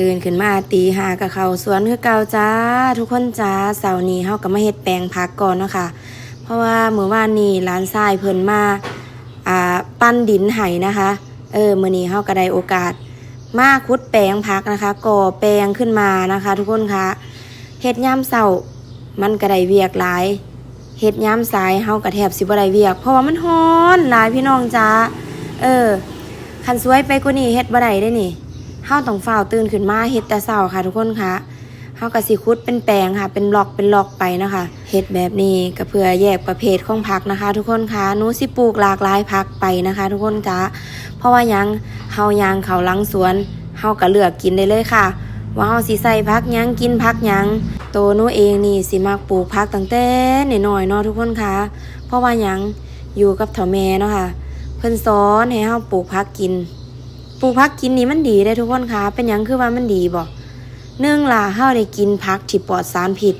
ຕື່ນຂຶ້ນມາຕີຫ້າກໍເຂົ້າສວນຄືເກົ່າຈ້າ ທຸກຄົນຈ້າ. ເຊົ້ານີ້ເຮົາກໍມາເຮັດແປງຜັກກ່ອນເນາະຄ່ະ ເພາະວ່າມື້ວານນີ້ຫຼານຊາຍເພິ່ນມາ ອ່າ ປັ່ນດິນໃຫ້ນະຄະ. ເອີ ມື້ນີ້ເຮົາກໍໄດ້ໂອກາດມາຂຸດແປງຜັກນະຄະ ກໍ່ແປງຂຶ້ນມານະຄະ ທຸກຄົນຄະ. ເຮັດຍາມເຊົ້າມັນກໍໄດ້ວຽກຫຼາຍ ເຮັດຍາມສາຍເຮົາກໍແທບຊິບໍ່ໄດ້ວຽກ ເພາະວ່າມັນຮ້ອນຫຼາຍພີ່ນ້ອງຈ້າ. ເອີ ຄັນສວຍໄປກວ່ານີ້ເຮັດບໍ່ໄດ້ເດ້ນີ້ ເຮົາຕ້ອງຟ້າວຕື່ນຂຶ້ນມາເຮັດແຕ່ເຊົ້າຄ່ະ ທຸກຄົນຄະ. ເຮົາກໍຊິຂຸດເປັນແປງຄ່ະ ເປັນບລັອກເປັນລັອກໄປເນາະຄ່ະ. ເຮັດແບບນີ້ກໍເພື່ອແຍກປະເພດຂອງຜັກນະຄະ ທຸກຄົນຄະ. ໜູຊິປູກຫຼາກຫຼາຍຜັກໄປນະຄະ ທຸກຄົນຄະ. ເພາະວ່າຫຍັງ? ເຮົາຍ່າງເຂົ້າຫຼັງສວນ ເຮົາກໍເລືອກກິນໄດ້ເລີຍຄ່ະ ວ່າເຮົາຊິໃສ່ຜັກຫຍັງ ກິນຜັກຫຍັງ. ໂຕໜູເອງນີ້ຊິມັກປູກຜັກຕັ້ງແຕ່ນ້ອຍໆເນາະ ທຸກຄົນຄະ. ເພາະວ່າຫຍັງ? ຢູ່ກັບເຖົ້າແມ່ເນາະຄ່ະ ເພິ່ນສອນໃຫ້ເຮົາປູກຜັກກິນ. ປູກຜັກກິນນີ້ມັນດີເດ້ ທຸກຄົນຄະ. ເປັນຫຍັງຄືວ່າມັນດີບໍ? ໜຶ່ງລະ ເຮົາໄດ້ກິນຜັກທີ່ປອດສານພິດ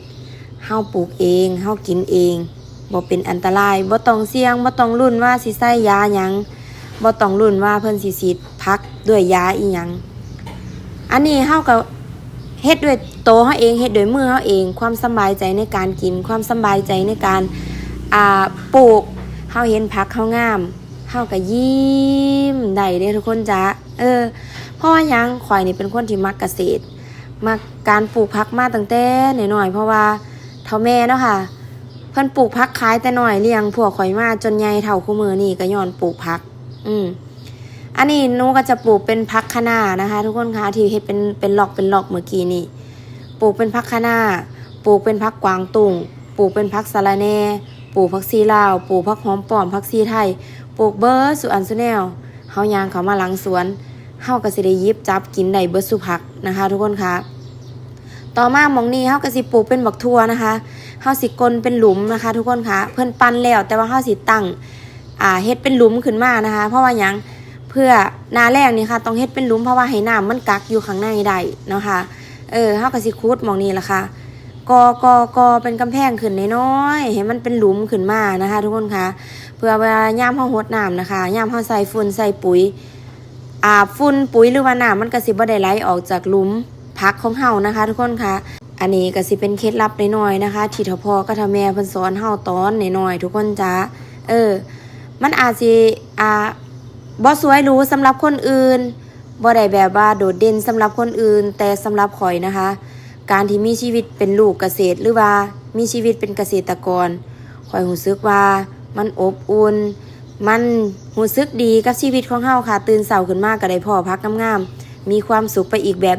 ເຮົາປູກເອງ ເຮົາກິນເອງ ບໍ່ເປັນອັນຕະລາຍ ບໍ່ຕ້ອງສ່ຽງ ບໍ່ຕ້ອງລຸ້ນວ່າຊິໃສ່ຢາຫຍັງ ບໍ່ຕ້ອງລຸ້ນວ່າເພິ່ນຊິສີດຜັກດ້ວຍຢາອີ່ຫຍັງ. ອັນນີ້ເຮົາກໍເຮັດດ້ວຍໂຕເຮົາເອງ ເຮັດດ້ວຍມືເຮົາເອງ ຄວາມສະບາຍໃຈໃນການກິນ ຄວາມສະບາຍໃຈໃນການ ອ່າ ປູກ. ເຮົາເຫັນຜັກເຮົາງາມ ເຮົາກໍຍິ້ມໄດ້ເດ້ ທຸກຄົນຈ້າ. ເອີ ເພາະວ່າຫຍັງ? ຂ້ອຍນີ້ເປັນຄົນທີ່ມັກກະເສດ ມັກການປູກຜັກມາຕັ້ງແຕ່ນ້ອຍໆ ເພາະວ່າເຖົ້າແມ່ເນາະຄ່ະ ເພິ່ນປູກຜັກຂາຍແຕ່ນ້ອຍ ລ້ຽງພວກຂ້ອຍມາຈົນໃຫຍ່ເທົ່າຄູ່ມື້ນີ້ກໍຍ້ອນປູກຜັກ. ອືມ ອັນນີ້ໜູກໍຈະປູກເປັນຜັກຄະນ້ານະຄະ ທຸກຄົນຄະ ທີ່ເຮັດເປັນ ເປັນລັອກເປັນລັອກເມື່ອກີ້ນີ້. ປູກເປັນຜັກຄະນ້າ ປູກເປັນຜັກກວາງຕຸ້ງ ປູກເປັນຜັກສະລະແໜ່ ປູກຜັກຊີລາວ ປູກຜັກຫອມປ້ອມ ຜັກຊີໄທ ປູກເບິດສູ່ອັນສູ່ແນວ. ເຮົາຍ່າງເຂົ້າມາຫຼັງສວນ ເຮົາກໍຊິໄດ້ຫຍິບຈັບກິນໄດ້ເບິດສູ່ຜັກນະຄະ ທຸກຄົນຄະ. ຕໍ່ມາໝ່ອງນີ້ເຮົາກໍຊິປູກເປັນບັກຖົ່ວນະຄະ ເຮົາຊິກົ້ນເປັນຫຼຸມນະຄະ ທຸກຄົນຄະ. ເພິ່ນປັ່ນແລ້ວ ແຕ່ວ່າເຮົາຊິຕັ້ງ ອ່າ ເຮັດເປັນຫຼຸມຂຶ້ນມານະຄະ. ເພາະວ່າຫຍັງ? ເພື່ອໜ້າແລ້ງນີ້ຄ່ະ ຕ້ອງເຮັດເປັນຫຼຸມ ເພາະວ່າໃຫ້ນ້ຳມັນກັກຢູ່ຂ້າງໃນໄດ້ເນາະຄ່ະ. ເອີ ເຮົາກໍຊິຂຸດໝ່ອງນີ້ລະຄ່ະ ກໍ່ ກໍ່ ກໍ່ເປັນກຳແພງຂຶ້ນນ້ອຍໆ ໃຫ້ມັນເປັນຫຼຸມຂຶ້ນມານະຄະ ທຸກຄົນຄະ. ເພື່ອວ່າຍາມເຮົາຫົດນ້ຳນະຄະ ຍາມເຮົາໃສ່ຝຸ່ນໃສ່ປຸຍ ອ່າ ຝຸ່ນປຸຍ ຫຼືວ່ານ້ຳມັນກໍຊິບໍ່ໄດ້ໄຫຼອອກຈາກຫຼຸມຜັກຂອງເຮົານະຄະ ທຸກຄົນຄະ. ອັນນີ້ກໍຊິເປັນເຄັດລັບນ້ອຍໆນະຄະ ທີ່ເຖົ້າພໍ່ກັບເຖົ້າແມ່ເພິ່ນສອນເຮົາຕອນນ້ອຍໆ ທຸກຄົນຈ້າ. ເອີ ມັນອາດຊິ ອ່າ ບໍ່ສວຍຫຼູສຳລັບຄົນອື່ນ ບໍ່ໄດ້ແບບວ່າໂດດເດັ່ນສຳລັບຄົນອື່ນ ແຕ່ສຳລັບຂ້ອຍນະຄະ ການທີ່ມີຊີວິດເປັນລູກກະເສດ ຫຼືວ່າມີຊີວິດເປັນກະເສດຕະກອນ ຂ້ອຍຮູ້ສຶກວ່າມັນອົບອຸ່ນ ມັນຮູ້ສຶກດີກັບຊີວິດຂອງເຮົາຄ່ະ. ຕື່ນເຊົ້າຂຶ້ນມາກໍໄດ້ພໍ້ຜັກງາມໆ ມີຄວາມສຸກໄປອີກແບບ